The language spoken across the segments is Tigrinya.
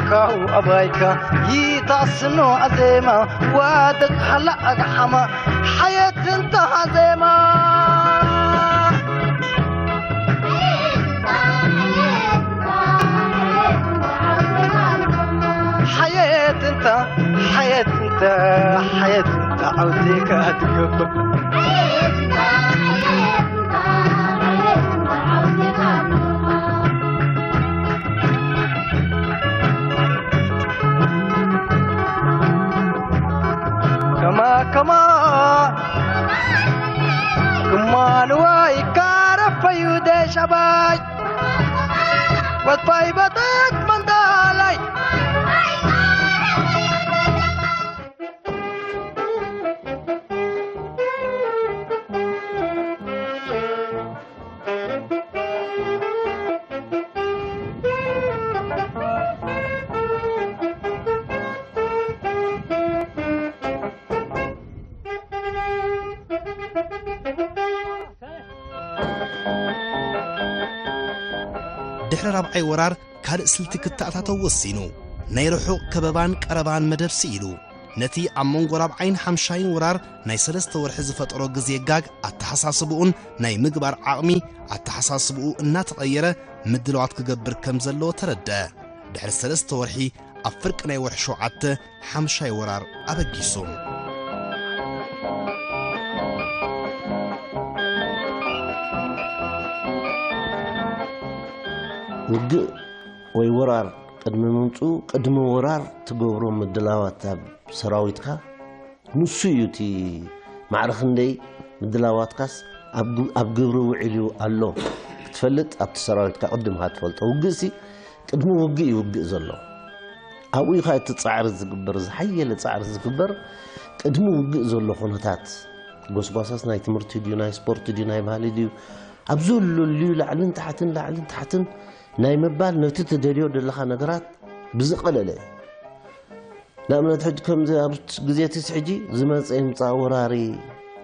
ካው ኣባይካ ይታስኖ ኣዜማ ዋደቅ ሃላ ኣግሓማ ሓየት እንታ ኣዜማ ሓየት እንታ ሓየት እንታ ሓየት እንታ ዓውቴካ ትገብር ከማ ከማ ክማልዋይ ካረፈዩ ደሻባይ ወጥፋይ በጠት መንዳላይ ድሕሪ ራብዓይ ወራር ካልእ ስልቲ ክተኣታተው ወሲኑ። ናይ ርሑቕ ከበባን ቀረባን መደብ ስኢሉ። ነቲ ኣብ መንጎ ራብዓይን ሓምሻይን ወራር ናይ ሰለስተ ወርሒ ዝፈጠሮ ግዜ ጋግ ኣተሓሳስብኡን ናይ ምግባር ዓቕሚ ኣተሓሳስብኡ እናተቐየረ ምድላዋት ክገብር ከም ዘለዎ ተረድአ። ድሕሪ ሰለስተ ወርሒ ኣብ ፍርቂ ናይ ወርሒ ሸውዓተ ሓምሻይ ወራር ኣበጊሱ። ውግእ ወይ ወራር ቅድሚ ምምፅኡ ቅድሚ ወራር ትገብሮ ምድላዋት ኣብ ሰራዊትካ ንሱ እዩ እቲ ማዕረ ክንደይ ምድላዋትካስ ኣብ ግ- ኣብ ግብሪ ውዒሉ ኣሎ ክትፈልጥ ኣብቲ ሰራዊትካ ቅድምካ ትፈልጦ ውግእሲ ቅድሚ ውግእ እዩ ውግእ ዘሎ ኣብኡ እዩ እቲ ፃዕሪ ዝግበር ዝሓየለ ፃዕሪ ዝግበር ቅድሚ ውግእ ዘሎ ኩነታት ጎስጓሳስ ናይ ትምህርቲ ድዩ ናይ ስፖርት ድዩ ናይ ባህሊ ድዩ ኣብ ዘለሉዩ ላዕልን ታሕትን ላዕልን ታሕትን ናይ ምባል ነቲ ትደልዮ ዘለኻ ነገራት ብዝቐለለ እዩ ንኣብነት ሕጂ ከምዚ ኣብ ግዜ ቲስ ሕጂ ዝመፀ ይምፃእ ወራሪ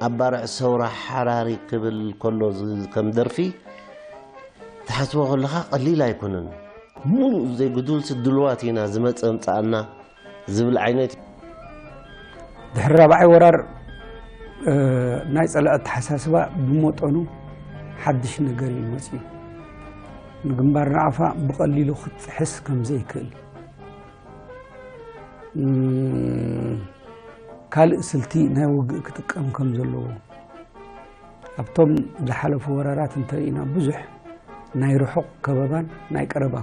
ኣባርዕ ሰውራ ሓራሪ ክብል ከሎ ዝ- ከም ደርፊ ትሓስቦ ከለኻ ቀሊል ኣይኮነን ሙሉእ ዘይጉዱል ስድልዋት ኢና ዝመፀ ምፃኣና ዝብል ዓይነት እዩ። ድሕሪ ራብዓይ ወራር ናይ ጸላኢ ኣተሓሳስባ ብመጠኑ ሓድሽ ነገር እዩ መጺኡ። ንግንባር ናቕፋ ብቐሊሉ ክትጥሕስ ከም ዘይክእል፣ ካልእ ስልቲ ናይ ውግእ ክጥቀም ከም ዘለዎ፣ ኣብቶም ዝሓለፉ ወራራት እንተርኢና ብዙሕ ናይ ርሑቕ ከበባን ናይ ቀረባ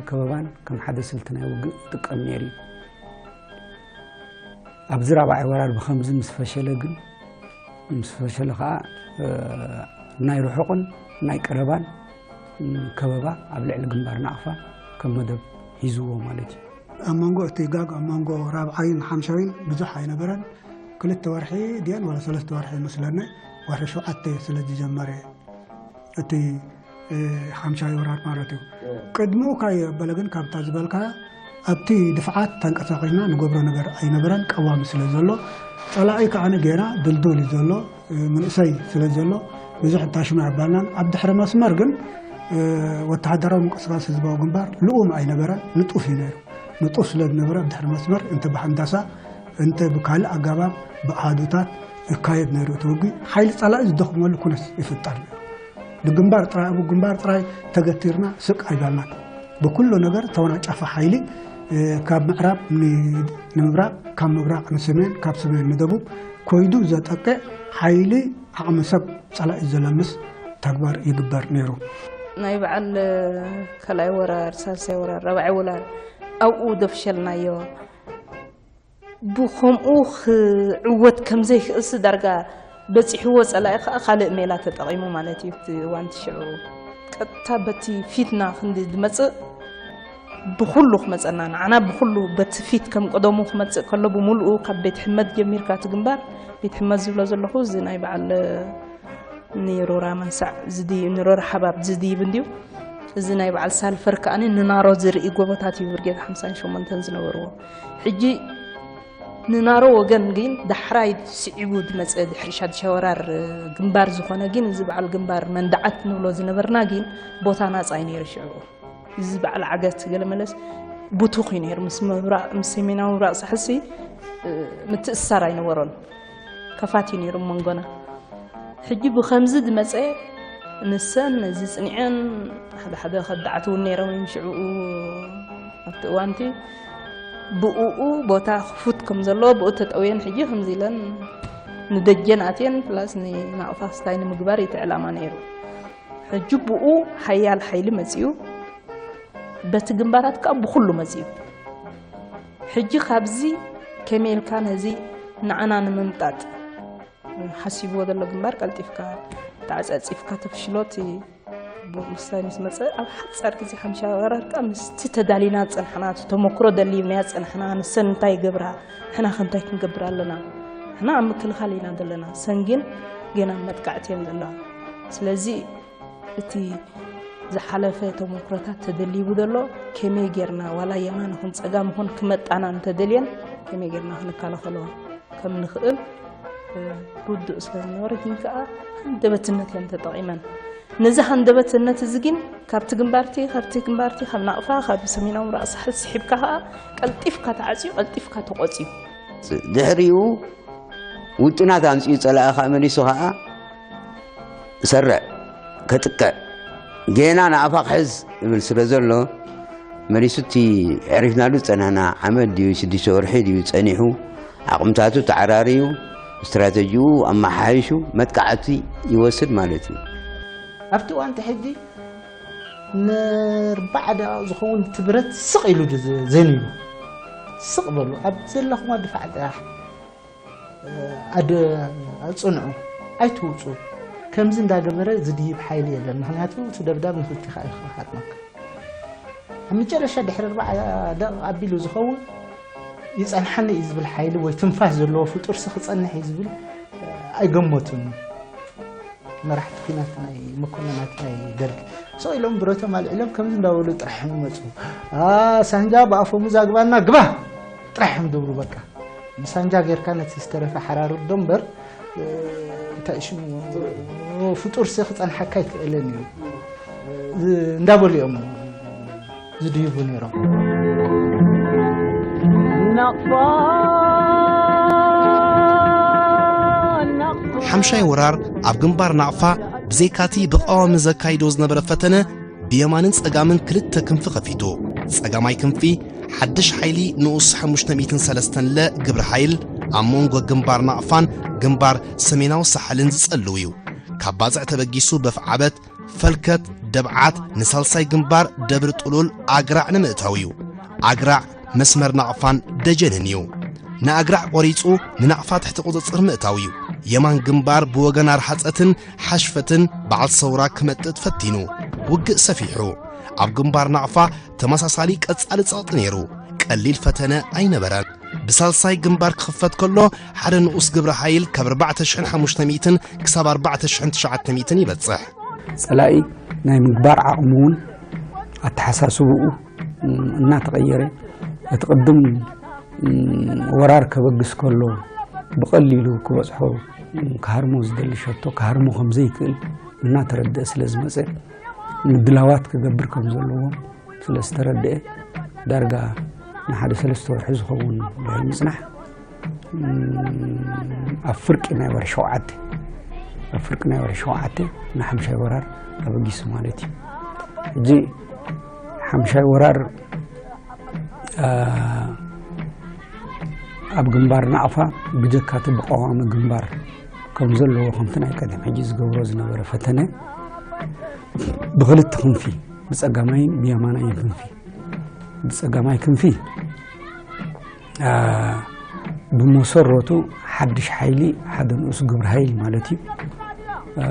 ከበባን ከም ሓደ ስልቲ ናይ ውግእ ይጥቀም ነይሩ እዩ። ኣብዚ ራብዓይ ወራር ብኸምዚ ምስ ፈሸለ ግን ምስ ፈሸለ ከዓ ናይ ርሑቕን ናይ ቀረባን ከበባ ኣብ ልዕሊ ግንባር ናቕፋ ከም መደብ ሒዝዎ ማለት እዩ። ኣብ መንጎ እቲ ጋግ ኣብ መንጎ ራብዓይን ሓምሻይን ብዙሕ ኣይነበረን። ክልተ ወርሒ ድየን ወላ ሰለስተ ወርሒ ይመስለኒ ወርሒ ሸውዓተ ስለ ዝጀመረ እቲ ሓምሻይ ወራር ማለት እዩ። ቅድሚኡ ካየ በለ ግን ካብታ ዝበልካ ኣብቲ ድፍዓት ተንቀሳቒስና ንገብሮ ነገር ኣይነበረን ቀዋሚ ስለ ዘሎ ጸላኢ ከዓነ ጌና ድልዱል እዩ ዘሎ ምንእሰይ ስለ ዘሎ ብዙሕ እንታሽማ ኣባልናን ኣብ ድሕሪ መስመር ግን ወተሃደራዊ ምንቅስቃስ ህዝባዊ ግንባር ልኡም ኣይነበረን ንጡፍ እዩ ነይሩ ንጡፍ ስለ ዝነበረ ኣብ ድሕሪ መስመር እንተ ብሃንዳሳ እንተ ብካልእ ኣጋባብ ብኣሃዱታት ይካየድ ነይሩ እቲ ውግእ ሓይሊ ጸላኢ ዝደኽመሉ ኩነት ይፍጠር ነይሩ ብግንባር ጥራይ ኣብ ግንባር ጥራይ ተገቲርና ስቅ ኣይባልናን ብኩሉ ነገር ተወናጫፊ ሓይሊ ካብ ምዕራብ ንምብራቕ ካብ ምብራቕ ንሰሜን ካብ ሰሜን ንደቡብ ኮይዱ ዘጠቅዕ ሓይሊ ዓቕሚ ሰብ ጸላኢ ዘለምስ ተግባር ይግበር ነይሩ። ናይ በዓል ካልኣይ ወራር፣ ሳልሳይ ወራር፣ ራብዓይ ወራር ኣብኡ ዶ ፍሸልናዮ። ብኸምኡ ክዕወት ከም ዘይክእልሲ ዳርጋ በጺሕዎ፣ ጸላኢ ከኣ ካልእ ሜላ ተጠቒሙ ማለት እዩ። እቲ እዋንቲ ሽዑ ቀጥታ በቲ ፊትና ክንዲ ዝመጽእ ብኹሉ ክመጸና፣ ንዓና ብኹሉ በቲ ፊት ከም ቀደሙ ክመጽእ ከሎ ብምሉኡ ካብ ቤት ሕመት ጀሚርካ እቲ ግንባር ቤት ሕመት ዝብሎ ዘለኹ እዚ ናይ በዓል ንሮራ መንሳዕ ዝድይብ ንሮራ ሓባብ ዝድይብ እንድዩ። እዚ ናይ በዓል ሳልፈር ከኣ ንናሮ ዝርኢ ጎቦታት እዩ ብርጌድ ሓምሳን ሸሞንተን ዝነበርዎ። ሕጂ ንናሮ ወገን ግን ዳሕራይ ስዒቡ ዝመፀ ድሕሪ ሻድሻይ ወራር ግንባር ዝኾነ ግን እዚ በዓል ግንባር መንደዓት ንብሎ ዝነበርና ግን ቦታ ናፃ እዩ ነይሩ ሽዑ። እዚ በዓል ዓገት ገለመለስ ብቱኽ እዩ ነይሩ። ምስ ምብራቕ፣ ምስ ሰሜናዊ ምብራቕ ሳሕልሲ፣ እ፣ ምትእስሳር ኣይነበሮን። ከፋት እዩ ነይሩ መንጎና። ሕጂ ብኸምዚ ዝመጸ ንሰን ነዚ ጽኒዐን፣ ሓደ ሓደ ከዳዕቲ እውን ነይሮም እዮም ሽዕኡ ኣብቲ እዋንቲ። ብእኡ ቦታ ክፉት ከም ዘለዎ ብኡ ተጠውየን ሕጂ ከምዚ ኢለን ንደጀን ኣትየን ፕላስ ንናቕፋ ክስታይ ንምግባር እቲ ዕላማ ነይሩ። ሕጂ ብኡ ሓያል ሓይሊ መጺኡ፣ በቲ ግንባራት ከኣ ብኹሉ መጺኡ። ሕጂ ካብዚ ከመይ ኢልካ ነዚ ንዓና ንምምጣጥ ሓሲብዎ ዘሎ ግንባር ቀልጢፍካ ተዓጻጺፍካ ተፍሽሎ እቲ ውሳኔ ምስ መጸ ኣብ ሓጻር ግዜ ሓምሻ ወራር ከኣ ምስቲ ተዳሊና ዝጸንሕና፣ እቲ ተመክሮ ደሊብናዮ ዝጸንሕና፣ ንሰን እንታይ ይገብራ፣ ንሕና ከ እንታይ ክንገብር ኣለና፣ ንሕና ኣብ ምክልኻል ኢና ዘለና፣ ሰን ግን ገና ኣብ መጥቃዕቲ እየን ዘለዋ። ስለዚ እቲ ዝሓለፈ ተመክሮታት ተደሊቡ ዘሎ ከመይ ጌርና ዋላ የማን ይኹን ጸጋም ይኹን ክመጣና እንተደልየን ከመይ ጌርና ክንከላኸሎ ከም ንኽእል፣ እ፣ ርዱእ ስለ ዝነበረ ግን ከኣ ሃንደበትነት እየን ተጠቒመን። ነዚ ሃንደበትነት እዚ ግን ካብቲ ግንባርቲ፣ ካብቲ ግንባርቲ፣ ካብ ናቕፋ፣ ካብ ሰሜናዊ ምብራቕ ሳሕል ስሒብካ ከኣ ቀልጢፍካ ተዓጽዩ፣ ቀልጢፍካ ተቖጽዩ። ድሕሪኡ ውጥናት ኣምጺኡ ጸላኢ ከኣ መሊሱ ከኣ ሰርዕ፣ ከጥቅዕ፣ ጌና ንኣፋ ክሕዝ ይብል ስለ ዘሎ፣ መሊሱ እቲ ዕሪፍናሉ ዝጸናሕና ዓመት ድዩ ሽዱሽተ ወርሒ ድዩ ጸኒሑ፣ ዓቕምታቱ ተዓራርዩ፣ ስትራተጂኡ ኣመሓይሹ መጥቃዕቲ ይወስድ ማለት እዩ። ኣብቲ እዋን እቲ ሕጂ ንኣርባዓ ደቂቕ ዝኸውን እቲ ብረት ስቕ ኢሉ ድ-፣ ዘኒቡ፣ ስቕ በሉ፣ ኣብ ዘለኹሞ ድፋዕ ጥራሕ ኣድ-፣ ኣጽንዑ፣ ኣይትውጹ። ከምዚ እንዳገበረ ዝድይብ ሓይሊ የለን። ምኽንያቱ እቲ ደብዳብ ንኽልቲኻ እዩ ክሃርመካ። ኣብ መጨረሻ ድሕሪ ኣርባዓ ደቂቕ ኣቢሉ ዝኸውን ይጸንሓኒ እዩ ዝብል ሓይሊ ወይ ትንፋስ ዘለዎ ፍጡርሲ ክጸንሕ እዩ ዝብል ኣይገመቱን። መራሕቲ ኲናት ናይ መኮንናት ናይ ደርግ ስቕ ኢሎም ብረቶም ኣልዒሎም ከምዚ እንዳበሉ ጥራሕ ይመጹ። ኣ፣ ሳንጃ ብኣፈሙዝ ኣግባና ግባ ጥራሕ እዮም ዝብሉ። በቃ ብሳንጃ ጌርካ ነቲ ዝተረፈ ሓራርዶ እምበር፣ እ፣ እንታይ ሽሙ ፍጡርሲ ክጸንሓካ ኣይክእልን እዩ፣ እ፣ እንዳበሉ እዮም ዝድይቡ ነይሮም። ናቕፋ፣ ናቕፋ። ሓምሻይ ወራር ኣብ ግንባር ናቕፋ ብዘይካቲ ብቐዋሚ ዘካይዶ ዝነበረ ፈተነ፣ ብየማንን ጸጋምን ክልተ ክንፊ ከፊቱ። ጸጋማይ ክንፊ ሓድሽ ሓይሊ ንኡስ ሓሙሽተ ሚእትን ሰለስተን ለ ግብረ ሓይል ኣብ መንጎ ግንባር ናቕፋን ግንባር ሰሜናዊ ሳሕልን ዝጸልው እዩ። ካብ ባጽዕ ተበጊሱ በፍዓበት፣ ፈልከት፣ ደብዓት ንሳልሳይ ግንባር ደብሪ ጥሉል ኣግራዕ ንምእታው እዩ። ኣግራዕ መስመር ናቕፋን ደጀንን እዩ። ንኣግራዕ ቆሪጹ ንናቕፋ ትሕቲ ቁጽጽር ምእታው እዩ። የማን ግንባር ብወገን ኣርሓጸትን ሓሽፈትን በዓል ሰውራ ክመጥጥ ፈቲኑ። ውግእ ሰፊሑ። ኣብ ግንባር ናቕፋ ተመሳሳሊ ቀጻሊ ጸቕጢ ነይሩ። ቀሊል ፈተነ ኣይነበረን። ብሳልሳይ ግንባር ክኽፈት ከሎ፣ ሓደ ንኡስ ግብረ ሓይል ካብ ኣርባዕተ ሽሕን ሓሙሽተ ሚእትን ክሳብ ኣርባዕተ ሽሕን ትሽዓተ ሚእትን ይበጽሕ። ጸላኢ ናይ ምግባር ዓቕሙ እውን ኣተሓሳስብኡ፣ እም፣ እናተቐየረ፣ እቲ ቅድም፣ እም፣ ወራር ከበግስ ከሎ ብቐሊሉ ክበጽሖ፣ እም፣ ክሃርሞ ዝደሊ ሸቶ ክሃርሞ ከም ዘይክእል እናተረድአ ስለ ዝመጸ፣ ምድላዋት ክገብር ከም ዘለዎም ስለ ዝተረድአ፣ ዳርጋ ንሓደ ሰለስተ ወርሒ ዝኸውን ድሕሪ ምጽናሕ፣ እም፣ ኣብ ፍርቂ ናይ ወርሒ ሸውዓተ፣ ኣብ ፍርቂ ናይ ወርሒ ሸውዓተ ንሓምሻይ ወራር ኣበጊሱ ማለት እዩ። ሕጂ ሓምሻይ ወራር፣ አ፣ ኣብ ግንባር ናቕፋ ብጀካ እቲ ብቀዋሚ ግንባር ከም ዘለዎ፣ ከምቲ ናይ ቀደም ሕጂ ዝገብሮ ዝነበረ ፈተነ፣ ብኽልተ ክንፊ፣ ብጸጋማይን ብየማናይን ክንፊ፣ ብጸጋማይ ክንፊ፣ አ፣ ብመሰረቱ ሓድሽ ሓይሊ፣ ሓደ ንኡስ ግብረ ሓይል ማለት እዩ። አ፣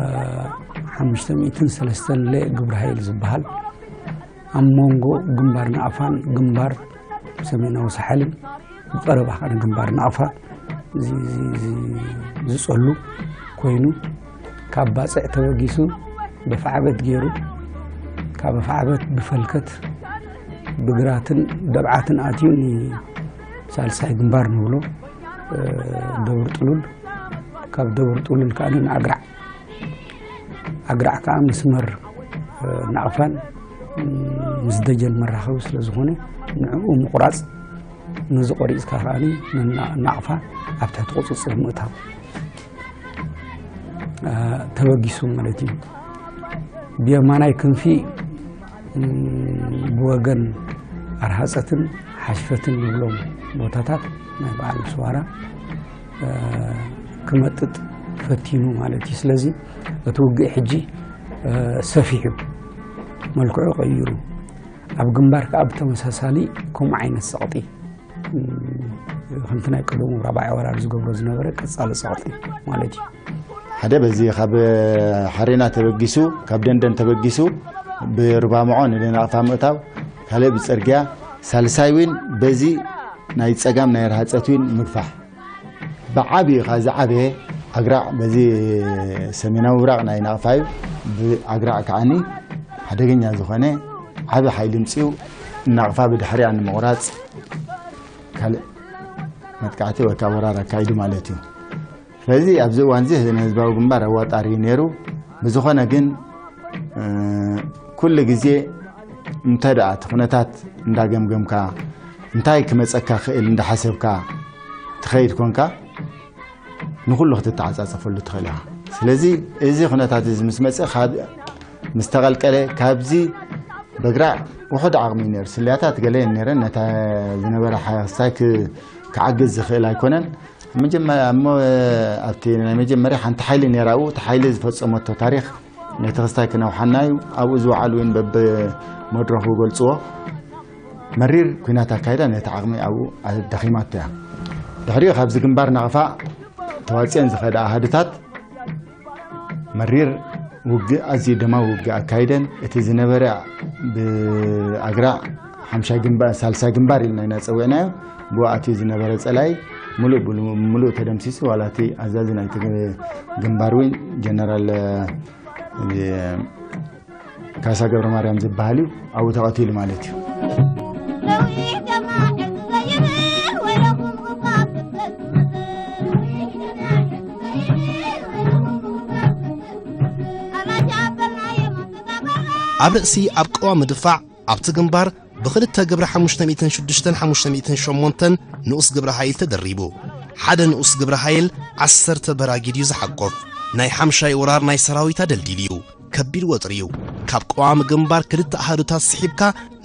ሓሙሽተ ሚእትን ሰለስተን ለ ግብረ ሓይል ዝበሃል ኣብ መንጎ ግንባር ናቕፋን ግንባር ሰሜናዊ ሳሕልን ብቐረባ ከኣ ንግንባር ናቕፋ ዚ-፣ ዚ-፣ ዚ-፣ ዝጸሉ ኮይኑ፣ ካብ ባጽዕ ተበጊሱ በፍዓበት ገይሩ፣ ካብ በፍዓበት ብፈልከት ብግራትን ደብዓትን ኣትዩ ንሳልሳይ ግንባር ንብሎ፣ እ፣ ደብር ጥሉል፣ ካብ ደብር ጥሉል ከኣ ንኣግራዕ፣ ኣግራዕ ከኣ መስመር፣ እ፣ ናቕፋን፣ እ፣ ምስ ደጀን መራኸቢ ስለ ዝኾነ ንዕኡ ምቑራፅ፣ ነዚ ቆሪፅካ ከኣ ንና- ናቕፋ ኣብ ትሕቲ ቁፅፅር ምእታው አ፣ ተበጊሱ ማለት እዩ። ብየማናይ ክንፊ ም፣ ብወገን ኣርሃፀትን ሓሽፈትን ንብሎም ቦታታት ናይ በዓል ስዋራ እ፣ ክመጥጥ ፈቲኑ ማለት እዩ። ስለዚ እቲ ውግእ ሕጂ እ፣ ሰፊሑ መልክዑ ቀይሩ ኣብ ግንባር ከዓ ብተመሳሳሊ ከምኡ ዓይነት ፀቕጢ እ፣ ከምቲ ናይ ቀደሙ ራብዓይ ወራር ዝገብሮ ዝነበረ ቀፃሊ ፀቕጢ ማለት እዩ። ሓደ በዚ ካብ ሓሬና ተበጊሱ ካብ ደንደን ተበጊሱ ብርባምዖ ንደናቕፋ ምእታው ካልእ ብፅርግያ ሳልሳይ እውን በዚ ናይ ፀጋም ናይ ርሃፀት እውን ምግፋሕ ብዓብዩ ካ ዝዓበየ ኣግራዕ በዚ ሰሜናዊ ምብራቕ ናይ ናቕፋ እዩ። ብኣግራዕ ከዓኒ ሓደገኛ ዝኾነ ዓቢ ሓይሊ ምፅኡ ናቕፋ ብድሕሪያ ንምቑራፅ ካልእ መጥቃዕቲ ወይ ከዓ ወራር ኣካይዱ ማለት እዩ። ስለዚ ኣብዚ እዋን እዚ ንህዝባዊ ግንባር ኣዋጣሪ እዩ ነይሩ። ብዝኾነ ግን እ፣ ኩሉ ግዜ እንተ ደኣ እቲ ኩነታት እንዳገምገምካ እንታይ ክመፀካ ክእል እንዳሓሰብካ ትኸይድ ኮንካ ንኩሉ ክትተዓፃፀፈሉ ትኽእል ኢኻ። ስለዚ እዚ ኩነታት እዚ ምስ መፀ ካብ- ምስ ተቐልቀለ ካብዚ በግራዕ ውሑድ ዓቕሚ እዩ ነይሩ። ስለያታት ገለ እየን ነይረን ነታ ዝነበረ ሓሳይ ክ- ክዓግዝ ዝኽእል ኣይኮነን። መጀመርያ እሞ ኣብቲ ናይ መጀመርያ ሓንቲ ሓይሊ ነይራ ኣብኡ እቲ ሓይሊ ዝፈፀመቶ ታሪኽ ነቲ ክስታይ ክነውሓና እዩ። ኣብኡ ዝወዓሉ እውን በብመድረኹ ይገልፅዎ። መሪር ኲናት ኣካይዳ ነቲ ዓቕሚ ኣብኡ ኣዳኺማቶ እያ። ድሕሪኡ ካብዚ ግንባር ናቕፋ ተዋፅኦን ዝኸዳ ኣሃዱታት መሪር ውግእ ኣዝዩ ደማዊ ውግእ ኣካይደን እቲ ዝነበረ ብኣግራዕ ሓምሻይ ግንባር ሳልሳይ ግንባር ኢልና ኢና ፀዊዕናዮ። ብኡ ኣትዩ ዝነበረ ፀላኢ ሙሉእ ብሙሉእ ተደምሲሱ ዋላ እቲ ኣዛዚ ናይቲ ግንባር እውን ጀነራል ካሳ ገብረ ማርያም ዝበሃል እዩ ኣብኡ ተቐቲሉ ማለት እዩ። ኣብ ርእሲ ኣብ ቀዋሚ ድፋዕ ኣብቲ ግንባር ብኽልተ ግብረ ሓሙሽተ ሚእትን ሽዱሽተን ሓሙሽተ ሚእትን ሸሞንተን ንኡስ ግብረ ሃይል ተደሪቡ። ሓደ ንኡስ ግብረ ሃይል ዓሰርተ በራጊድ እዩ ዝሓቆፍ። ናይ ሓምሻይ ወራር ናይ ሰራዊት ኣደልዲል እዩ። ከቢድ ወጥሪ እዩ። ካብ ቀዋሚ ግንባር ክልተ ኣሃዱታት ስሒብካ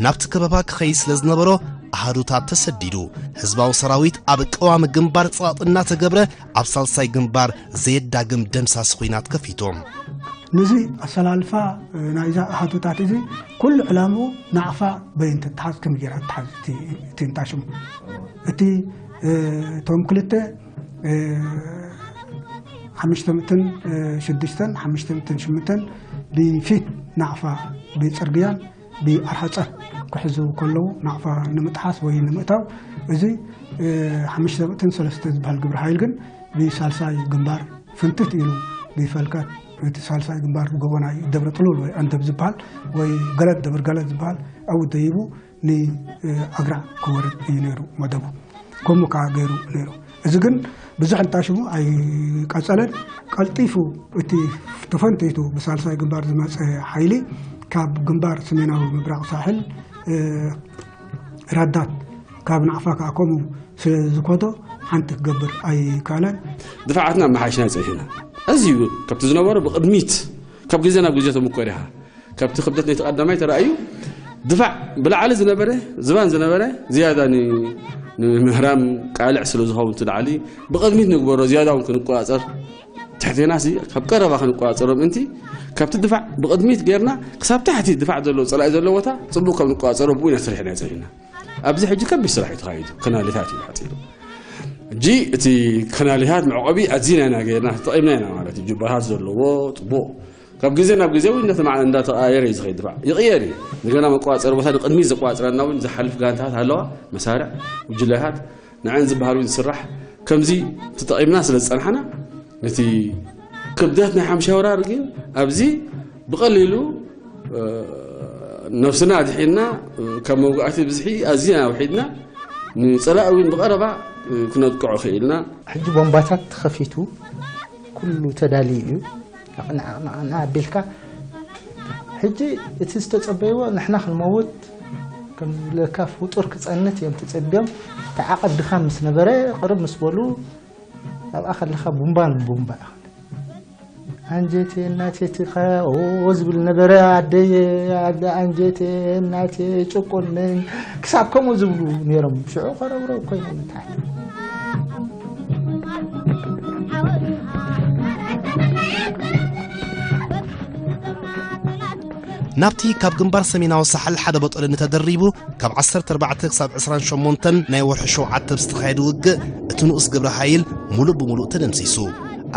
ናብቲ ከበባ ክኸይድ ስለ ዝነበሮ ኣሃዱታት ተሰዲዱ። ህዝባዊ ሰራዊት ኣብ ቀዋሚ ግንባር ጸቕጢ እናተገብረ ኣብ ሳልሳይ ግንባር ዘየዳግም ደምሳሲ ኹናት ከፊቶም። ነዚ ኣሰላልፋ ናይዛ ኣሃዱታት እዚ ኩሉ ዕላምኡ ናቕፋ በየን ትተሓዝ ከመይ ገይራ ትተሓዝ እቲ እንታይ ሽሙ እቲ እቶም ክልተ ሓሙሽተ ሚእትን ሽዱሽተን ሓሙሽተ ሚእትን ሽምንተን ብፊት ናቕፋ ብፅርግያን ብኣርሃፀ ክሕዙ ከለዉ ናቕፋ ንምጥሓስ ወይ ንምእታው እዚ ሓሙሽተ ሚእትን ሰለስተ ዝበሃል ግብረ ሓይል ግን ብሳልሳይ ግንባር ፍንትት ኢሉ ብፈልካት እቲ ሳልሳይ ግንባር ጎቦ ናይ ደብረ ጥሉል ወይ ኣንደብ ዝበሃል ወይ ገለድ ደብር ገለድ ዝበሃል ኣብኡ ደይቡ ንኣግራዕ ክወርድ እዩ ነይሩ መደቡ። ከምኡ ከዓ ገይሩ ነይሩ። እዚ ግን ብዙሕ እንታሽሙ ኣይቀፀለን። ቀልጢፉ እቲ ተፈንቲቱ ብሳልሳይ ግንባር ዝመፀ ሓይሊ ካብ ግንባር ሰሜናዊ ምብራቕ ሳሕል ራዳት ካብ ናዕፋ ከዓ ከምኡ ስለ ዝኮዶ ሓንቲ ክገብር ኣይከኣለን። ድፋዓትና ኣመሓይሽና ፀኒሕና። ኣዝዩ ካብቲ ዝነበሮ ብቕድሚት ካብ ግዜ ናብ ግዜ ተምኮር ኢኻ። ካብቲ ክብደት ናይቲ ቀዳማይ ተራእዩ ድፋዕ ብላዕሊ ዝነበረ ዝባን ዝነበረ ዝያዳ ንምህራም ቃልዕ ስለ ዝኸውን እቲ ላዕሊ ብቕድሚት ንግበሮ ዝያዳ እውን ክንቆፃፀር ትሕቴና ሲ ካብ ቀረባ ክንቆፃፀሮ ምእንቲ ካብቲ ድፋዕ ብቕድሚት ጌርና ክሳብ ታሕቲ ድፋዕ ዘለዎ ፀላኢ ዘለዎ ቦታ ፅቡቕ ከም ንቆፃፀሮ ብኡ ኢና ሰሪሕና ፀኒሕና። ኣብዚ ሕጂ ከቢድ ስራሕ እዩ ተኻይዱ። ከናሊታት እዩ ተዓፂሉ። ሕጂ እቲ ከናሊታት መዕቆቢ ኣዚና ኢና ጌርና ተጠቒምና ኢና ማለት እዩ። ጁባታት ዘለዎ ፅቡቕ ካብ ግዜ ናብ ግዜ እውን እንዳተማዕነ እንዳተቐያየረ እዩ ዝኸይድ ድፋዕ ይቕየር እዩ። እንደገና መቋፀሪ ቦታ ንቕድሚት ዘቋፅረና እውን ዝሓልፍ ጋንታት ኣለዋ። መሳርዕ ጉጅለታት ንዐን ዝበሃል እውን ዝስራሕ ከምዚ ተጠቒምና ስለ ዝፀናሕና ነቲ ክብደት ናይ ሓምሻይ ወራር ግን ኣብዚ ብቐሊሉ ነብስና ኣድሒንና ካብ መውጋእቲ ብዝሒ ኣዝና ኣውሒድና ንፀላኢ እውን ብቐረባ ክነጥቅዖ ክኢልና። ሕጂ ቦምባታት ተኸፊቱ ኩሉ ተዳልዩ እዩ። ኣቢልካ ሕጂ እቲ ዝተጸበይዎ ንሕና ክንመውት ከም ዝብለካ ፍጡር ክጸንት እዮም ተጸብዮም። ተዓቐብ ድኻም ምስ ነበረ ቅርብ ምስ በሉ ኣብኣ ከለኻ ቡምባ ንቡምባ ኢኻ። "ኣንጀቴ እናቴ ትኻ ኦ" ዝብል ነበረ። "ኣደየ ኣደ ኣንጀቴ እናቴ ጭቁን ነኝ" ክሳብ ከምኡ ዝብሉ ነይሮም። ሽዑ ከረብረው ኮይኖም ንታሕቲ። ናብቲ ካብ ግንባር ሰሜናዊ ሳሕል ሓደ ቦጦሎኒ ተደሪቡ ካብ ዓሰርተ ኣርባዕተ ክሳብ ዕስራን ሸሞንተን ናይ ወርሒ ሸውዓተ ብዝተኻየደ ውግእ እቲ ንኡስ ግብረ ሃይል ሙሉእ ብሙሉእ ተደምሲሱ።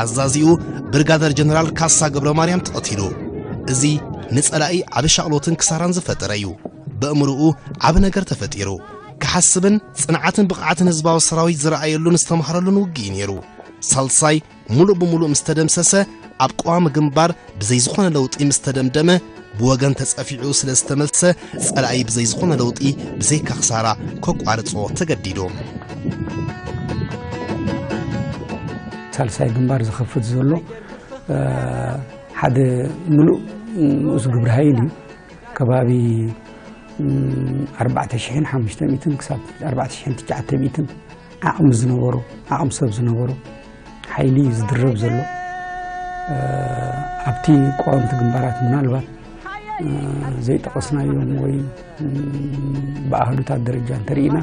ኣዛዚኡ ብርጋደር ጀነራል ካሳ ገብረ ማርያም ተቐቲሉ። እዚ ንጸላኢ ዓቢ ሻቕሎትን ክሳራን ዝፈጠረ እዩ። በእምርኡ ዓቢ ነገር ተፈጢሩ። ክሓስብን ጽንዓትን ብቕዓትን ህዝባዊ ሰራዊት ዝረኣየሉን ዝተማህረሉን ውግእ እዩ ነይሩ። ሳልሳይ ሙሉእ ብሙሉእ ምስ ተደምሰሰ፣ ኣብ ቀዋሚ ግንባር ብዘይ ዝኾነ ለውጢ ምስ ተደምደመ፣ ብወገን ተጸፊዑ ስለ ዝተመልሰ፣ ጸላኢ ብዘይ ዝኾነ ለውጢ ብዘይካ ክሳራ ከቋርጾ ተገዲዱ። ሳልሳይ ግንባር ዝኸፍት ዘሎ፣ እ፣ ሓደ ምሉእ ንኡስ ግብረ ሃይል እዩ። ከባቢ፣ ም፣ ኣርባዕተ ሽሕን ሓሙሽተ ሚእትን ክሳብ ኣርባዕተ ሽሕን ትሽዓተ ሚእትን ዓቕሚ ዝነበሮ፣ ዓቕሚ ሰብ ዝነበሮ ሓይሊ እዩ ዝድረብ ዘሎ። እ፣ ኣብቲ ቀዋምቲ ግንባራት ምናልባት፣ እ፣ ዘይጠቐስናዮም ወይ፣ ም፣ ብኣሃዱታት ደረጃ እንተርኢና፣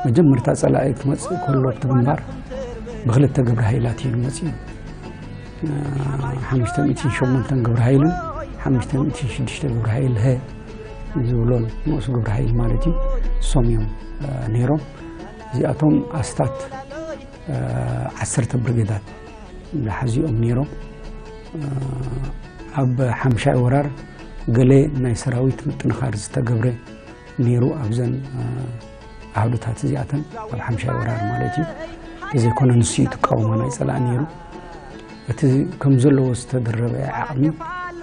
መጀመርታ ጸላኢ ክመጽእ ከሎ ኣብቲ ግንባር ብክልተ ግብረ ሃይላት እዩ መጺኡ። እ፣ ሓሙሽተ ሚእትን ሸሞንተን ግብረ ሃይልን ሓሙሽተ ሚእትን ሽዱሽተ ግብረ ሃይል ሀ ዝብሎን ንኡስ ግብረ ሃይል ማለት እዩ። እሶም እዮም፣ እ፣ ነይሮም። እዚኣቶም ኣስታት፣ እ፣ ዓሰርተ ብርጌዳት ዝሓዙ እዮም ነይሮም። እ፣ ኣብ ሓምሻይ ወራር ገለ ናይ ሰራዊት ምጥንኻር ዝተገብረ ነይሩ። ኣብዘን፣ እ፣ ኣህዱታት እዚኣተን ኣብ ሓምሻይ ወራር ማለት እዩ። ተዘይኮነ ንሱ እዩ ትቃወሞ ናይ ጸላእ ነይሩ። እቲ ከም ዘለዎ ዝተደረበ ዓቕሚ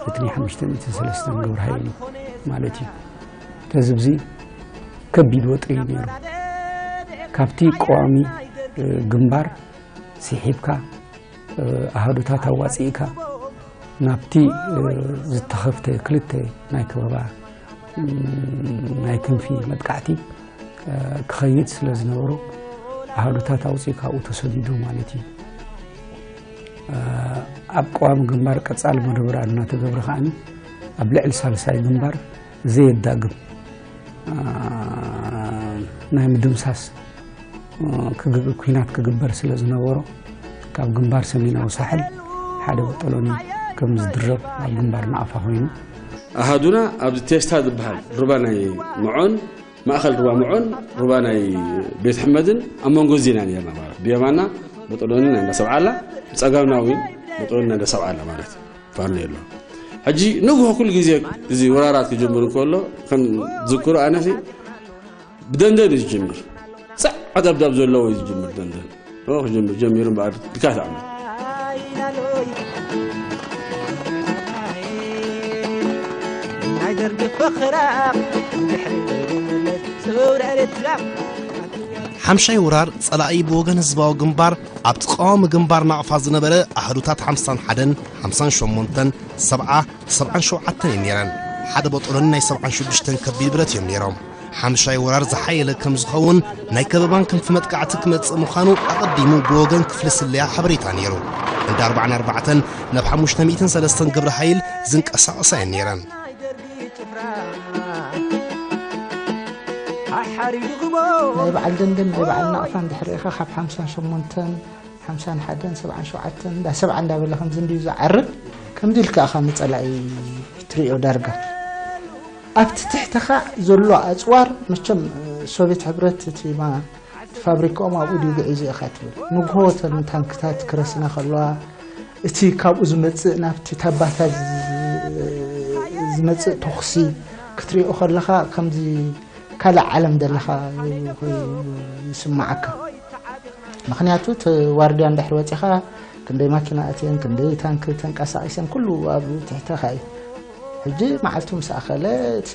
እቲ ናይ ሓሙሽተ ሚእትን ሰለስተን ግብረ ሃይል እዩ ማለት እዩ። ተዝብዚ ከቢድ ወጥሪ እዩ ነይሩ። ካብቲ ቀዋሚ፣ እ፣ ግንባር ስሒብካ፣ እ፣ ኣሃዱታት ኣዋጺእካ ናብቲ፣ እ፣ ዝተኸፍተ ክልተ ናይ ከበባ፣ ም፣ ናይ ክንፊ መጥቃዕቲ፣ እ፣ ክኸይድ ስለ ዝነበሮ ኣሃዱታት ኣውጺኡ ካብኡ ተሰዲዱ ማለት እዩ። እ፣ ኣብ ቀዋሚ ግንባር ቀጻሊ መደበራት እናተገብረ ከኣኒ ኣብ ልዕሊ ሳልሳይ ግንባር ዘየዳግም፣ እ፣ ናይ ምድምሳስ፣ እ፣ ክግብ-፣ ኲናት ክግበር ስለ ዝነበሮ ካብ ግንባር ሰሜናዊ ሳሕል ሓደ ቦጦሎኒ ከም ዝድረብ ኣብ ግንባር ናቕፋ ኮይኑ። ኣሃዱና ኣብዚ ቴስታ ዝበሃል ሩባ ናይ ምዖን፣ ማእኸል ሩባ ምዖን፣ ሩባ ናይ ቤት ሕመድን ኣብ መንጎ እዚ ኢና ነርና ማለት። ብየማና ቦጦሎኒ ናይ እንዳ ሰብዓ ኣላ፣ ብጸጋምና እውን ቦጦሎኒ ናይ እንዳ ሰብዓ ኣላ ማለት። ፋኖ የሎ። ሕጂ ንግሆ ኩሉ ግዜ እዚ ወራራት ክጅምር እንከሎ ከም ዝዝክሮ ኣነሲ ብደንደን እዩ ዝጅምር። ጻዕ ዓዳብዳብ ዘለዎ እዩ ዝጅምር ደንደን። ኦ፣ ክጅምር ጀሚሩ እምበኣር ድካት ዓመት። ናይ ደርጊ ፈኸራ ድሕሪ ምምለስ ሱር ኤርትራ። ሓምሻይ ወራር ጸላኢ ብወገን ህዝባዊ ግንባር ኣብቲ ቀዋሚ ግንባር ናቕፋ ዝነበረ ኣህዱታት ሓምሳን ሓደን፣ ሓምሳን ሸሞንተን፣ ሰብዓ፣ ሰብዓን ሸውዓተን እየን ነይረን። ሓደ ቦጦሎኒ ናይ ሰብዓን ሽዱሽተን ከቢድ ብረት እዮም ነይሮም። ሓምሻይ ወራር ዝሓየለ ከም ዝኸውን ናይ ከበባን ክንፊ መጥቃዕቲ ክመጽእ ምዃኑ ኣቐዲሙ ብወገን ክፍሊ ስለያ ሓበሬታ ነይሩ። እንዳ ኣርባዓን ኣርባዕተን ናብ ሓሙሽተ ሚእትን ሰለስተን ግብረ ሃይል ዝንቀሳቐሳ እየን ነይረን። ናይ በዓል ደንደን ናይ በዓል ናቕፋ እንድሕር ኢኻ ካብ ሓምሳን ሸሞንተን ሓምሳን ሓደን ሰብዓን ሸውዓተን እንዳ ሰብዓ እንዳበለ ከምዚ እንድዩ ዝዓርብ። ከምዚ ኢልካ ኢኻ ንጸላኢ ትርእዮ ዳርጋ። ኣብቲ ትሕተኻ ዘሎ ኣጽዋር መቸም ሶቪየት ሕብረት እቲ ማ-፣ እቲ ፋብሪካኦም ኣብኡ ድዩ ግዒዙ ኢኻ ትብል። ንግሆ እተን ታንክታት ክረስና ከለዋ እቲ ካብኡ ዝመጽእ ናብቲ ታባታት ዝ-፣ ዝመጽእ ተኹሲ ክትሪኦ ከለኻ ከምዚ ካልእ ዓለም ዘለኻ ይስምዓካ። ምኽንያቱ እቲ ዋርድያ እንድሕር ወጺኻ ክንደይ ማኪና ኣትየን፣ ክንደይ ታንክ ተንቀሳቒሰን፣ ኩሉ ኣብ ትሕተኻ እዩ። ሕጂ መዓልቱ ምስ ኣኸለ እቲ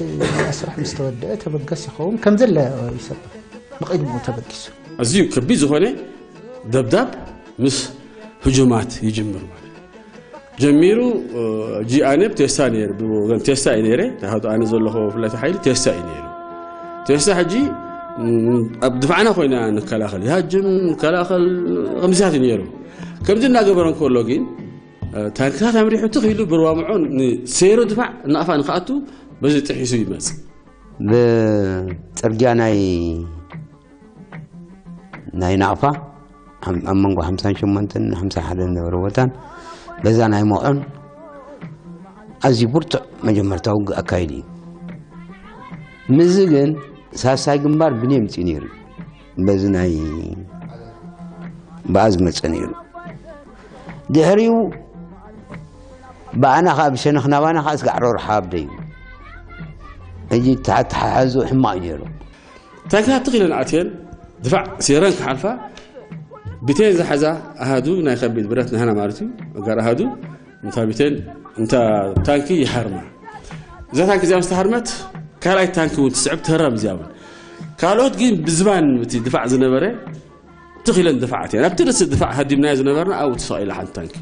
መስርሕ ምስ ተወደአ ተበገስ ይኸውን ከም ዘለ ይሰብ ብቕድሚኡ ተበጊሱ። ኣዝዩ ከቢድ ዝኾነ ደብዳብ ምስ ህጁማት ይጅምር ማለት እዩ። ጀሚሩ። ጂ ኣነ ብ ቴስታ ነይሩ፣ ብወገን ቴስታ እዩ ነይረ። ታሃቱ ኣነ ዘለኹ ፍላተ ሓይሊ ቴስታ እዩ ነይሩ። ቴስታ ሕጂ ኣብ ድፋዕና ኮይና ንከላኸል፣ ይሃጅም፣ ንከላኸል፣ ከምዚታት እዩ ነይሩ። ከምዚ እናገበረ እንከሎ ግን ታንክታት ኣምሪሑ ትኽ ኢሉ ብርዋምዖ ንሴሮ ድፋዕ ናቕፋ ንክኣቱ በዚ ጥሒሱ ይመጽእ። ብፅርግያ ናይ ናይ ናቕፋ ኣብ መንጎ ሓምሳን ሸሞንተን ሓምሳን ሓደን ዝነበረ ቦታን በዛ ናይ ሞዖን ኣዝዩ ብርቱዕ መጀመርታ ውግእ ኣካይዱ እዩ። ምስዚ ግን ሳልሳይ ግንባር ብንየምፂኡ ነይሩ፣ በዚ ናይ ብኣ ዝመፀ ነይሩ። ድሕሪኡ ብኣና ከዓ ብሸነኽ ናባና ከዓ ስጋዕ ሮርሓ ኣብደዩ ሕጂ ተሓሓዙ ሕማቕ እዩ ነይሩ። ታንክታት ትኽ ኢለን ኣትየን ድፋዕ ሴረን ክሓልፋ ብቴን ዝሓዛ ኣሃዱ ናይ ከቢድ ብረት ናህና ማለት እዩ። ኣጋር ኣሃዱ እንታ ብቴን እንታ ታንኪ ይሃርማ። እዛ ታንኪ እዚኣ ምስ ተሃርመት ካልኣይ ታንኪ እውን ትስዕብ ትህረም እዚኣ እውን። ካልኦት ግን ብዝባን እቲ ድፋዕ ዝነበረ ትኽ ኢለን ድፋዓት እየን። ኣብቲ ርእሲ ድፋዕ ሃዲምናዮ ዝነበርና ኣብኡ ትስቕ ኢላ ሓንቲ ታንኪ።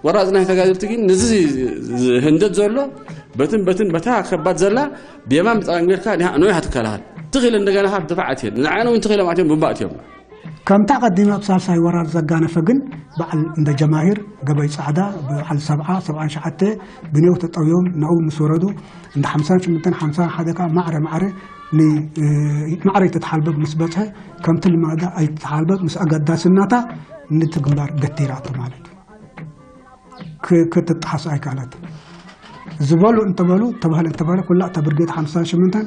ወራጽ ናይ ተጋደልቲ ግን ንዚ ህንደት ዘሎ በትን በትን በታ ከባድ ዘላ ብየማን ብጸጋም ጌርካ ኒሃ- ኖይሃ ትከላኸል። ትኽ ኢለን እንደገና ካብ ድፋዓት እየን። ንዓና እውን ትኽ ኢሎም ኣትዮም ብንባእ እትዮም። ከምታ ቀዲማ ኣብ ሳልሳይ ወራር ዘጋነፈ ግን በዓል እንደ ጀማሂር ገበይ ጻዕዳ በዓል ሰብዓ ሰብዓን ሸዓተ ብኔው ተጠውዮም ናብኡ ምስ ወረዱ እንደ ሓምሳን ሽምንተን ሓምሳን ሓደ ከዓ ማዕረ ማዕረ ን- ማዕረ ኣይተተሓልበብ ምስ በጽሐ ከምቲ ልማዳ ኣይተተሓልበብ ምስ ኣገዳስነታ ነቲ ግንባር ገቲራቶ ማለት እዩ። ክ- ክትጠሓስ ኣይከኣለትን። ዝበሉ እንተበሉ ተባህለ እንተባህለ ኩላ እታ ብርጌድ ሓምሳን ሽምንተን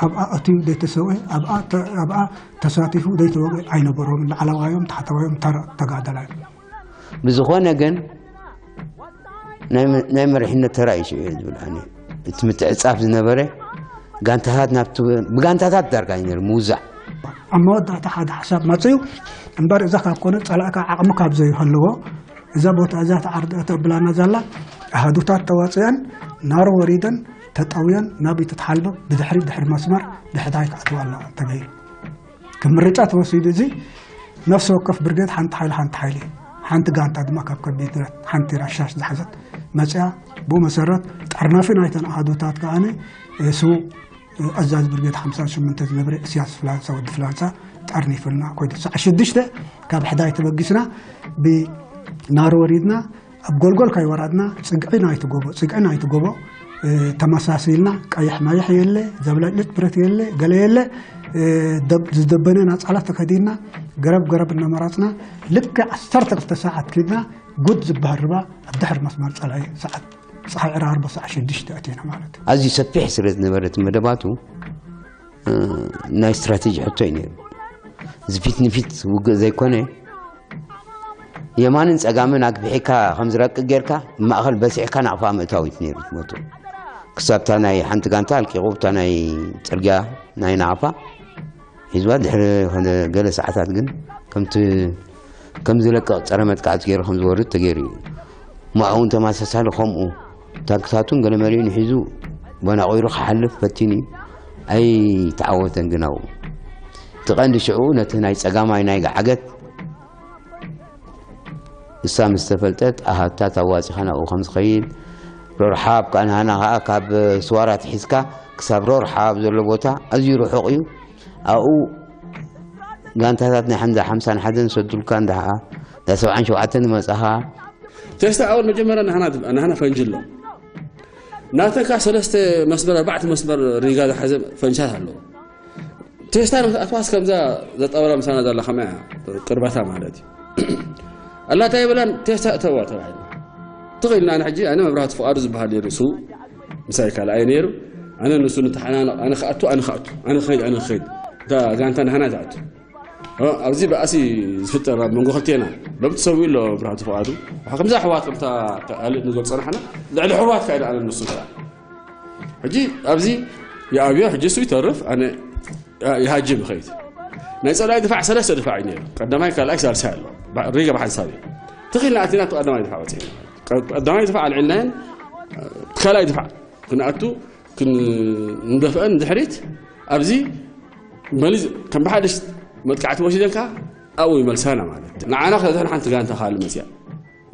ኣብኣ ኣትዩ ዘይተሰውኤ ኣብኣ ተ- ኣብኣ ተሳቲፉ ዘይተወግአ ኣይነበሮምን። ላዕለዋዮም ታሕተዋዮም ተራ ተጋደላይ ብዝኾነ ግን ናይ መ- ናይ መሪሕነት ተራ እዩ ሽዑ ዝብል ኣነ። እቲ ምትዕጻፍ ዝነበረ ጋንታታት ናብቲ ብጋንታታት ዳርጋ እዩ ነይሩ ምውዛዕ። ኣብ መወዳእታ ሓደ ሓሳብ መፅዩ እምበር እዛ ካብ ኮነ ፀላእካ ዓቕሚ ካብ ዘይህልዎ እዛ ቦታ እዛ ተዓርድኦ ተብላና ዘላ ኣሃዱታት ተዋፅአን ናሮ ወሪደን ተጠውየን ናብ ይትትሓልበ ብድሕሪ ድሕሪ መስመር ድሕዳይ ክኣትዋ ኣለዋ ተገይሩ። ከም ምርጫ ተወሲዱ እዚ ነፍሲ ወከፍ ብርጌድ ሓንቲ ሓይሊ ሓንቲ ሓይሊ ሓንቲ ጋንታ ድማ ካብ ከቢድ ብረት ሓንቲ ራሻሽ ዝሓዘት መፅያ። ብኡ መሰረት ጠርናፊ ናይተን ኣሃዱታት ከኣ ስዉእ ኣዛዚ ብርጌድ ሓምሳን ሽምንተን ዝነበረ እስያስ ፍላንሳ ወዲ ፍላንሳ ጠርኒፍልና ኮይኑ ሰዓ ሽዱሽተ ካብ ሕዳይ ተበጊስና ብናሮ ወሪድና ኣብ ጎልጎል ካይወራድና ጽግዒ ናይቲ ጎቦ ጽግዒ ናይቲ ጎቦ ተመሳሲልና ቀይሕ ማይሕ የለ ዘብለጭልጭ ብረት የለ ገለ የለ ዝደበነ ናጻላት ተከዲድና ገረብ ገረብ እናመራጽና ልክዕ ዓሰርተ ክልተ ሰዓት ኪድና ጉድ ዝበሃል ርባ ኣብ ድሕር መስመር ጸላኢ ሰዓት ፀሓይ ዕራርቦ ሰዓ ሽዱሽተ ኣቲና ማለት እዩ። ኣዝዩ ሰፊሕ ስለ ዝነበረ እቲ መደባቱ ናይ ስትራቴጂ ሕቶ እዩ ነይሩ። እዚ ፊት ንፊት ውግእ ዘይኮነ የማንን ጸጋምን ኣግቢሒካ ከም ዝረቅቅ ጌርካ ማእኸል በሲዕካ ናቕፋ ምእታው እዩ ነይሩ ትመቱ። ክሳብ እታ ናይ ሓንቲ ጋንታ ኣልቂቑ እታ ናይ ጽርግያ ናይ ናቕፋ ሒዝዋ ድሕሪ ኾነ ገለ ሰዓታት ግን ከምቲ ከም ዝለቅቕ ጸረ መጥቃዕቲ ገይሩ ከም ዝወርድ ተገይሩ እዩ። ማዕውን ተመሳሳሊ ከምኡ ታንክታቱን ገለ መሊኡን ሒዙ በናቑሩ ክሓልፍ ፈቲኑ እዩ። ኣይተዓወተን ግን ኣብኡ እቲ ቀንዲ ሽዑ ነቲ ናይ ጸጋማይ ናይ ገዓገት እሳ ምስ ተፈልጠት ኣሃታት ኣዋጺኻ ናብኡ ከም ዝኸይድ ሮርሓብ ከኣ ንሃና ከኣ ካብ ስዋራ ትሒዝካ ክሳብ ሮርሓብ ዘሎ ቦታ ኣዝዩ ርሑቕ እዩ ኣብኡ ጋንታታት ናይ ሓምዛ ሓምሳን ሓደን ዝሰዱልካ እንዳ ሓ እንዳ ሰብዓን ሸውዓተን ዝመጻኻ ቴስታ ኣወል መጀመርያ ናህና ናህና ፈንጂ ኣሎ ናተካ ሰለስተ መስመር ኣርባዕተ መስመር ሪጋ ዝሓዘ ፈንሻት ኣለዎ ቴስታ ንክትኣትዋስ ከምዛ ዘጣውላ ምሳና ዘላ ከመያ ቅርበታ ማለት እዩ ኣላታ የብላን ቴስታ እተዋ ተባሂሉ ትኽኢልና ኣነ ሕጂ ኣነ መብራህቲ ፍቓዱ ዝበሃል ነይሩ ስው ምሳይ ካልኣይ ነይሩ ኣነ ንሱ ንተሓናነቕ ኣነ ክኣቱ ኣነ ክኣቱ ኣነ ክኸይድ ኣነ ክኸይድ እታ ጋንታ ናህና ትኣቱ ኣብዚ ብኣሲ ዝፍጠር ኣብ መንጎ ክልቴና በብቲ ሰው ኣሎ መብራህቲ ፍቓዱ ከምዛ ኣሕዋት ከምታ ካልእ ንገልጾ ናሕና ልዕሊ ሕዋት ካይዳ ኣነ ንሱ ሕጂ ኣብዚ ይኣብዮ ሕጂ እሱ ይተርፍ ኣነ ይሃጅም ይኸይድ ናይ ፀላኢ ድፋዕ ሰለስተ ድፋዕ እዩ ነይሩ ቀዳማይ ካልኣይ ሳልሳይ ኣሎ ሪገ ብሓንሳብ እዩ ትኽልና ኣቲና ቀዳማይ ድፋዕ ወፂ ቀዳማይ ድፋዕ ኣልዕልናየን ካልኣይ ድፋዕ ክንኣቱ ክንደፍአን ድሕሪት ኣብዚ መሊስ ከም ብሓደሽ መጥቃዕቲ ወሲደን ከዓ ኣብኡ ይመልሳና ማለት ንዓና ከተን ሓንቲ ጋንታ ካልእ መፅያ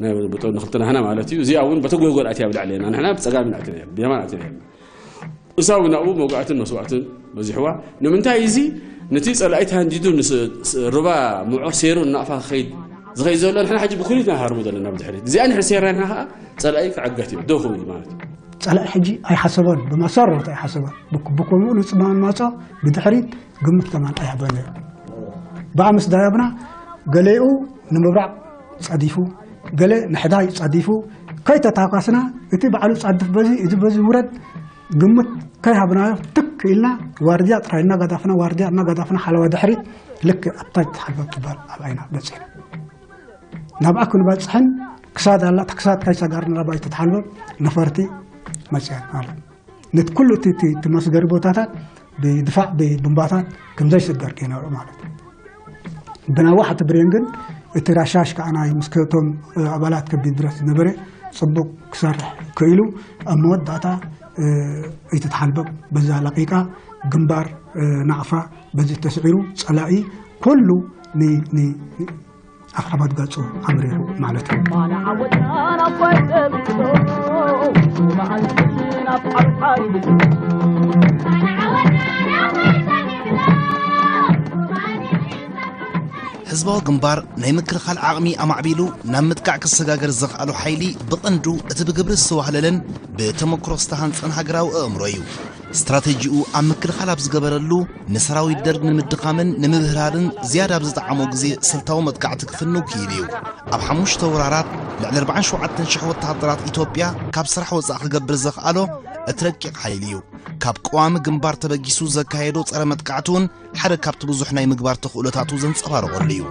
ናይ ብጦ ንክልተናህና ማለት እዩ። እዚኣ እውን በቲ ጎጎል ኣትያ ብላዕሊ ኢና። ንሕና ብጸጋም ኢና ኣትያ፣ ብየማን ኣትያ። እሳ እውን ኣብኡ መውጋእትን መስዋእትን በዚሕዋ። ንምንታይ እዚ ነቲ ጸላኢ ተሃንዲዱ ንስ-፣ ስ-፣ ሩባ ምዑር ሴሩ እናቕፋ ክኸይድ፣ ዝኸይድ ዘሎ ንሕና ሕጂ ብኩሊትና ሃርሙ ዘለና ብድሕሪት። እዚኣ ንሕና ሴርና ንሕና ከኣ ጸላኢ ክዕገት እዩ፣ ደው ክብል ማለት እዩ። ጸላኢ ሕጂ ኣይሓሰበን፣ ብመሰረቱ ኣይሓሰበን። ብክ-፣ ብከምኡ ንጽማም መጾ ብድሕሪት ግምት ከማን ኣይሃበን እዩ። ብኣምስ ዳያብና ገሌኡ ንምብራቕ ጸዲፉ፣ ገሌ ንሕዳይ ጸዲፉ፣ ከይተታኳስና እቲ ባዕሉ ጸድፍ በዚ፣ እዚ በዚ ውረድ ግምት ከይሃብናዮ ትክ ኢልና ዋርድያ ጥራይ እናጋዳፍና፣ ዋርድያ እናጋዳፍና ሓለዋ ድሕሪት ልክዕ ኣብታ ትሓልፈ ትባል ኣብ ዓይና በጺሕና። ናብኣ ክንበጽሕን ክሳድ ኣላ፣ ክሳድ ከይሰጋርና ናብኣ ትትሓልበብ ነፈርቲ መጽያን ማለት። ነቲ ኩሉ እቲ፣ እቲ፣ እቲ መስገሪ ቦታታት ብድፋዕ ብቡምባታት ከም ዘይስገር ከይነብዑ ማለት እዩ። ብናዋሕቲ ብሬን ግን እቲ ራሻሽ ከኣ ናይ ምስ እቶም ኣባላት ከቢድ ብረት ዝነበረ ጽቡቕ ክሰርሕ ክኢሉ ኣብ መወዳእታ፣ እ፣ ኣይተተሓልበብ በዛ ለቂቃ ግንባር፣ እ፣ ናቕፋ በዚ ተስዒሩ ጸላኢ ኩሉ ን-፣ ን-፣ ኣፍዓባት ገጹ ኣምሪሩ ማለት እዩ። ህዝባዊ ግንባር ናይ ምክልኻል ዓቕሚ ኣማዕቢሉ ናብ ምጥቃዕ ክሰጋገር ዘኽኣሎ ሓይሊ ብቐንዱ እቲ ብግብሪ ዝተዋህለለን ብተመክሮ ዝተሃንጸን ሃገራዊ ኣእምሮ እዩ። ስትራተጂኡ ኣብ ምክልኻል ኣብ ዝገበረሉ፣ ንሰራዊት ደርግ ንምድኻምን ንምህራርን ዝያዳ ኣብ ዝጠዓሞ ግዜ ስልታዊ መጥቃዕቲ ክፍንው ክኢሉ እዩ። ኣብ ሓሙሽተ ወራራት ልዕሊ ኣርባዓን ሸውዓተን ሽሕ ወተሃደራት ኢትዮጵያ ካብ ስራሕ ወጻእ ክገብር ዘኽኣሎ እቲ ረቂቕ ሓይሊ እዩ። ካብ ቀዋሚ ግንባር ተበጊሱ ዘካየዶ ጸረ መጥቃዕቲ እውን ሓደ ካብቲ ብዙሕ ናይ ምግባር ተኽእሎታቱ ዘንጸባረቐሉ እዩ።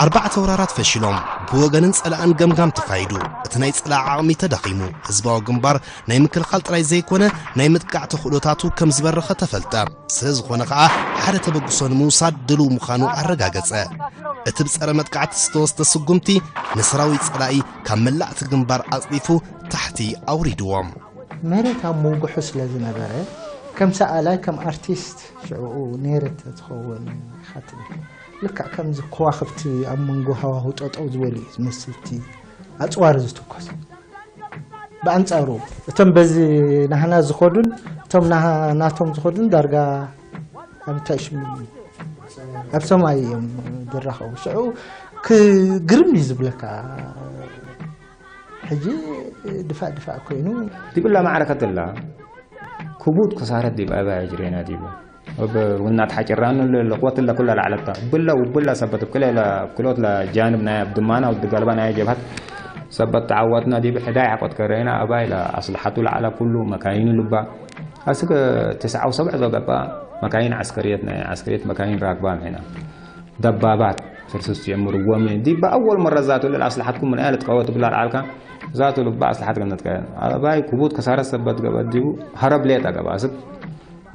ኣርባዕተ ወራራት ፈሺሎም፣ ብወገንን ጸላእን ገምጋም ተኻይዱ። እቲ ናይ ጸላእ ዓቕሚ ተዳኺሙ። ህዝባዊ ግንባር ናይ ምክልኻል ጥራይ ዘይኮነ፣ ናይ ምጥቃዕ ተኽእሎታቱ ከም ዝበረኸ ተፈልጠ። ስለዝኾነ ኸኣ፣ ሓደ ተበግሶ ንምውሳድ ድሉው ምዃኑ ኣረጋገጸ። እቲ ብጸረ መጥቃዕቲ ዝተወስደ ስጉምቲ፣ ንሰራዊት ጸላኢ ካብ መላእቲ ግንባር ኣጽዲፉ ታሕቲ ኣውሪድዎም። መሬት ኣብ ምውግሑ ስለ ዝነበረ፣ ከም ሰኣላይ፣ ከም ኣርቲስት ሽዕኡ ነይረ እንተዝኸውን ኢኻ ትብል። ልክዕ ከምዚ ከዋኽብቲ ኣብ መንጎ ሃዋህው ጠጠው ዝበሉ እዩ ዝመስል እቲ ኣጽዋር ዝትኮስ። ብኣንጻሩ እቶም በዚ ናህና ዝኸዱን እቶም ናህ-፣ ናቶም ዝኸዱን ዳርጋ ኣብ እንታይ ሽሙ ኣብ ሰማይ እዮም ዝራኸቡ። ሽዑ ክግርም እዩ ዝብለካ። ሕጂ ድፋእ ድፋእ ኮይኑ ዲብላ ማዕረከት ኣላ ክቡድ ክሳረት ዲብ ኣባይ ጅሬና ዲቡ። እብ ውናት ሓጭራኑ ለቆት ለኩላ ለዓለታ ብላ ውብላ ሰበት ብክለ ለኩሎት ለጃንብ ናይ ኣብ ድማና ውድ ገልባ ናይ ጀብሃት ሰበት ተዓዋትና ዲብ ሕዳይ ሓቆት ከረይና ኣባይ ለኣስልሓቱ ለዓላ ኩሉ መካይኑ ልባ ኣስክ ትስዓው ሰብዕ ዘገባ መካይን ዓስከርየት ናይ ዓስከርየት መካይን ራክባ ምሒና ደባባት ስርስስ ጀምርዎም ዲባ ኣወል መረ ዛቱ ለኣስልሓትኩም ምን ኣያ ልጥቀወት ብላ ለዓልካ ዛቱ ልባ ኣስልሓት ገነትካ ኣባይ ክቡት ከሳረት ሰበት ገበት ዲቡ ሀረብ ሌጣ ገባ ስብ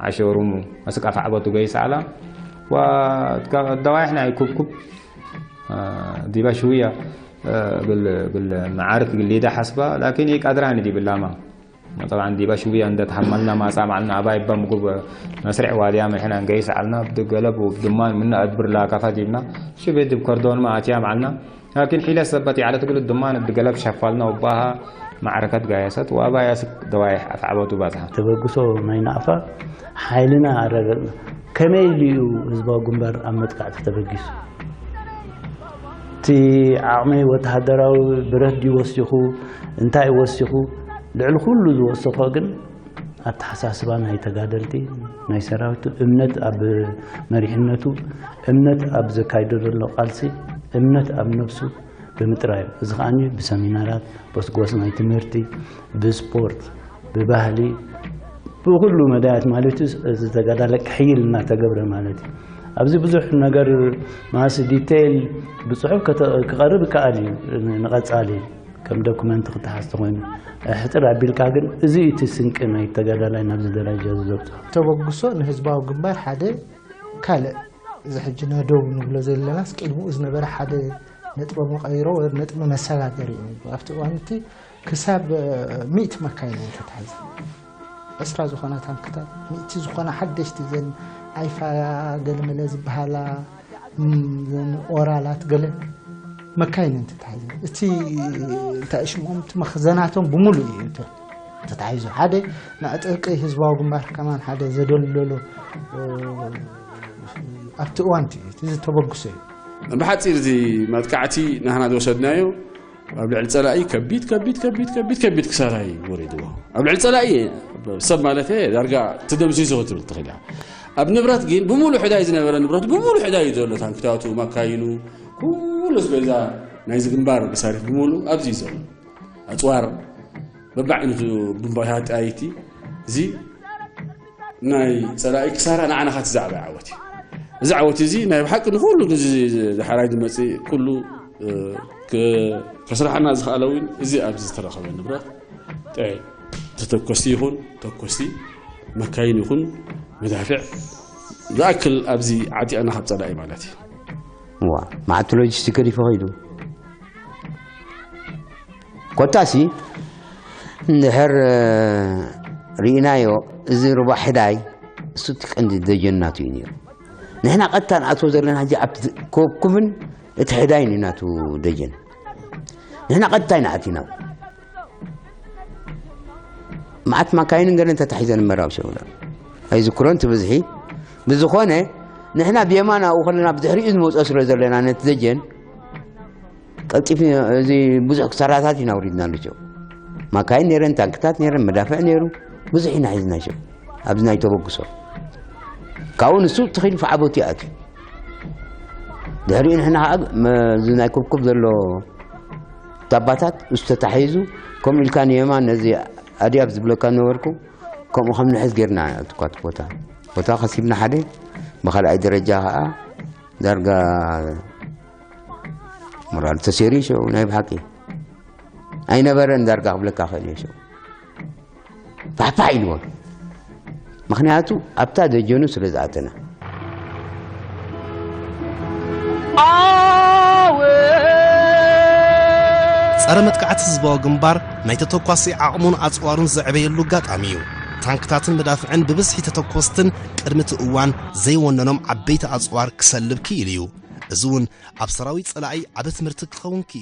عشورمو أسك أفعبتو جيس على ودوايحنا يكوب كوب ديبا شوية بالمعارك اللي ده حسبة لكن هيك أدراني دي باللاما طبعا ديبا شوية عند تحملنا ما سامعنا أباي بمقوب مسرع واديا من هنا نقيس علنا بدقلب وبدمان منا أدبر لا كفا ديبنا شو بيد بكردون ما أتيام علنا لكن حيلة سبت على تقول الدمان الدقلب شفالنا وباها معركة قايست وأبا ياسك دوايح أفعبتو باتها ተበግሶ ናይ ናቕፋ ሓይልና ኣረጋግጽና። ከመይ ኢሉ እዩ ህዝባዊ ግንባር ኣብ መጥቃዕቲ ተበጊሱ? እቲ ዓቕሚ ወተሃደራዊ ብረት ድዩ ወሲኹ? እንታይ እዩ ወሲኹ? ልዕሊ ኩሉ ዝወሰኾ ግን ኣተሓሳስባ ናይ ተጋደልቲ፣ ናይ ሰራዊቱ፣ እምነት ኣብ መሪሕነቱ፣ እምነት ኣብ ዘካይዶ ዘሎ ቃልሲ፣ እምነት ኣብ ነብሱ ብምጥራይ እዩ። እዚ ከኣ ብሰሚናራት፣ ብጎስጓስ ናይ ትምህርቲ፣ ብስፖርት፣ ብባህሊ፣ ብኹሉ መዳያት ማለት እዩ። እዚ ተጋዳላይ ክሕይል እናተገብረ ማለት እዩ። ኣብዚ ብዙሕ ነገር ማስ ዲቴይል ብፅሑፍ ክቐርብ ይከኣል እዩ ንቐፃሊ ከም ዶኩመንት ክተሓዝ ተኾይኑ ሕፅር ኣቢልካ ግን እዚ እቲ ስንቂ ናይ ተጋዳላይ ናብዚ ደረጃ እዚ ዘብፅሖ። ተበግሶ ንህዝባዊ ግንባር ሓደ ካልእ እዚ ሕጂ ነደው ንብሎ ዘለናስ ቅድሚኡ ዝነበረ ሓደ ነጥበ መቐይሮ ወይ ነጥበ መሰጋገሪ እዩ። ኣብቲ እዋን እቲ ክሳብ ሚእቲ መካይን እየን ተታሒዘን። ዕስራ ዝኾና ታንክታት፣ ሚእቲ ዝኾና ሓደሽቲ፣ ዘን ኣይፋ ገለመለ ዝበሃላ፣ ዘን ኦራላት ገለ መካይን እንተታሒዘ፣ እቲ እንታይ ሽሞም፣ እቲ መኽዘናቶም ብምሉእ እዩ እተ-፣ ተታሒዙ። ሓደ መዕጠቂ ህዝባዊ ግንባር ከማን ሓደ ዘደለሎ፣ ኣብቲ እዋን እቲ ዝተበግሶ እዩ። ብሓፂር፣ እዚ መጥቃዕቲ ናህና ዝወሰድናዮ ኣብ ልዕሊ ፀላኢ ከቢድ ከቢድ ከቢድ ከቢድ ከቢድ ክሳራ እዩ ወሪድዎ። ኣብ ልዕሊ ፀላኢ ሰብ ማለት ዳርጋ ተደምሲሱ ክትብል ትኽእል እያ። ኣብ ንብረት ግን ብምሉእ ሕዳይ ዝነበረ ንብረት ብምሉእ ሕዳይ እዩ ዘሎ። ታንክታቱ፣ መካይኑ፣ ኩሉ ኣስቤዛ ናይዚ ግንባር መሳርሒ ብምሉእ ኣብዚ እዩ ዘሎ። ኣፅዋር በብዓይነቱ፣ ብምባታት፣ ጠያይቲ፣ እዚ ናይ ፀላኢ ክሳራ ንዓና ካቲ ዝዓበየ ዓወት እዩ። እዚ ዓወት እዚ ናይ ብሓቂ ንኩሉ፣ እዚ ዝሓራይ ዝመፅእ ኩሉ ከስራሓና ዝኽኣለ እውን እዚ ኣብዚ ዝተረኸበ ንብረት፣ ጥዕ ተተኮስቲ ይኹን ተኮስቲ መካይን ይኹን መዳፍዕ ዝኣክል ኣብዚ ዓጢቕና ካብ ፀላኢ ማለት እዩ። ዋ፣ መዓት ሎጂስቲክ ገዲፉ ኸይዱ። ኮታሲ እንድሕር ርኢናዮ፣ እዚ ሩባ ሕዳይ እሱ እቲ ቀንዲ ደጀናቱ እዩ ነይሩ። ንሕና ቀጥታ ንኣትዎ ዘለና ሕጂ ኣብቲ ኮብኩብን እቲ ሕዳይን እዩ ናቱ ደጀን። ንሕና ቀጥታ ኢና ኣቲና። መዓት ማካይንን ገለን ተታሒዘን ምዕራብ ሸውዳ ኣይዝክሮን ትብዝሒ። ብዝኾነ ንሕና ብየማን ኣብኡ ከለና ብድሕሪኡ ዝመፅኦ ስለ ዘለና ነቲ ደጀን ቀልጢፍ እዚ ብዙሕ ክሳራታት ኢና ውሪድና ንቸው። ማካይን ነይረን፣ ታንክታት ነይረን፣ መዳፍዕ ነይሩ፣ ብዙሕ ኢና ሒዝና ሸው ኣብዚ ናይ ተበግሶ። ካብኡ ንሱ ትኺል ፈዓቦት ይኣትዩ። ድሕሪኡ ንሕና ከዓ እዚ ናይ ኩብኩብ ዘሎ ታባታት እሱ ተታሒዙ፣ ከምኡ ኢልካ ንየማን ነዚ ኣድያብ ዝብለካ ነበርኩ። ከምኡ ከም ንሕዝ ጌርና ትኳት ቦታ ቦታ ከሲብና ሓደ፣ ብኻልኣይ ደረጃ ከዓ ዳርጋ ሞራል ተሰይሩ ሸው ናይ ብሓቂ ኣይነበረን። ዳርጋ ክብለካ ክእል እየ ሸው ፋሕፋሕ ኢልዎም። ምኽንያቱ ኣብታ ደጀኑ ስለ ዝኣተና። ጸረ መጥቃዕቲ ህዝባዊ ግንባር ናይ ተተኳሲ ዓቕሙን ኣጽዋሩን ዘዕበየሉ ኣጋጣሚ እዩ። ታንክታትን መዳፍዕን ብብዝሒ ተተኮስትን ቅድሚ እቲ እዋን ዘይወነኖም ዓበይቲ ኣጽዋር ክሰልብ ክኢሉ እዩ። እዚ እውን ኣብ ሰራዊት ጸላኢ ዓቢ ትምህርቲ ክኸውን ክኢሉ።